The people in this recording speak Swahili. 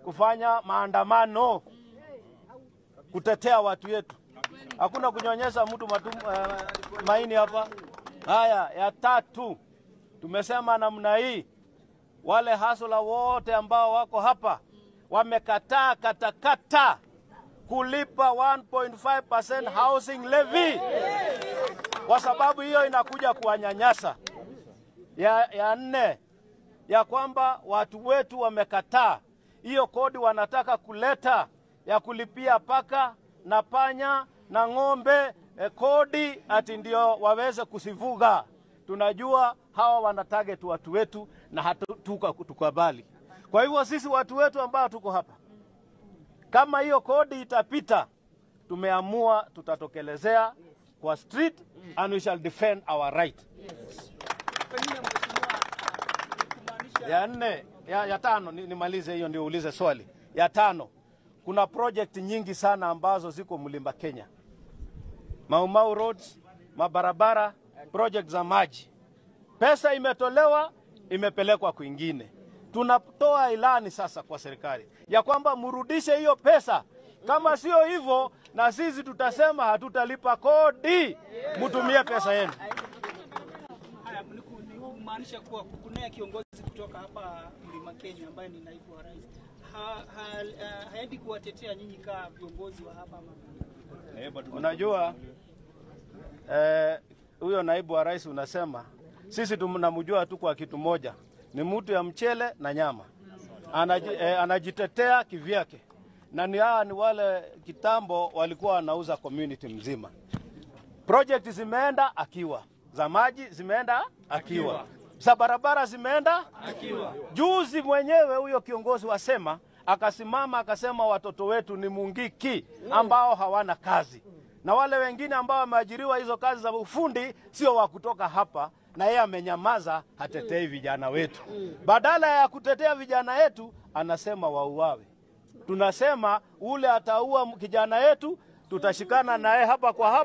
kufanya maandamano kutetea watu wetu. Hakuna kunyonyesha mtu maini hapa. Haya, ya tatu tumesema namna hii, wale hasla wote ambao wako hapa wamekataa katakata kulipa 1.5% housing levy, kwa sababu hiyo inakuja kuwanyanyasa. Ya nne, ya kwamba watu wetu wamekataa hiyo kodi wanataka kuleta ya kulipia paka na panya na ng'ombe kodi ati ndio waweze kusivuga. Tunajua hawa wana target watu wetu na hatutukubali. Kwa hivyo sisi watu wetu ambao tuko hapa, kama hiyo kodi itapita, tumeamua tutatokelezea kwa street and we shall defend our right. Ya nne, ya tano, nimalize hiyo ndio uulize swali. Ya tano, kuna project nyingi sana ambazo ziko Mlima Kenya. Mau Mau roads, mabarabara, project za maji. Pesa imetolewa, imepelekwa kwingine. Tunatoa ilani sasa kwa serikali ya kwamba murudishe hiyo pesa. Kama sio hivyo, na sisi tutasema hatutalipa kodi, mtumie pesa yenu. Kumaanisha kuwa kuna kiongozi kutoka hapa Mlima Kenya ambaye ni naibu wa rais haendi kuwatetea nyinyi kama viongozi wa hapa. Unajua huyo naibu wa rais unasema sisi tunamjua tu kwa kitu moja, ni mtu ya mchele na nyama. Anajitetea kivyake, na ni hawa ni wale kitambo walikuwa wanauza community mzima. Project zimeenda akiwa, za maji zimeenda akiwa, za barabara zimeenda akiwa. Juzi mwenyewe huyo kiongozi wasema akasimama akasema watoto wetu ni mungiki ambao hawana kazi, na wale wengine ambao wameajiriwa hizo kazi za ufundi sio wa kutoka hapa, na yeye amenyamaza, hatetei vijana wetu. Badala ya kutetea vijana wetu anasema wauawe. Tunasema ule ataua kijana yetu tutashikana naye hapa kwa hapa.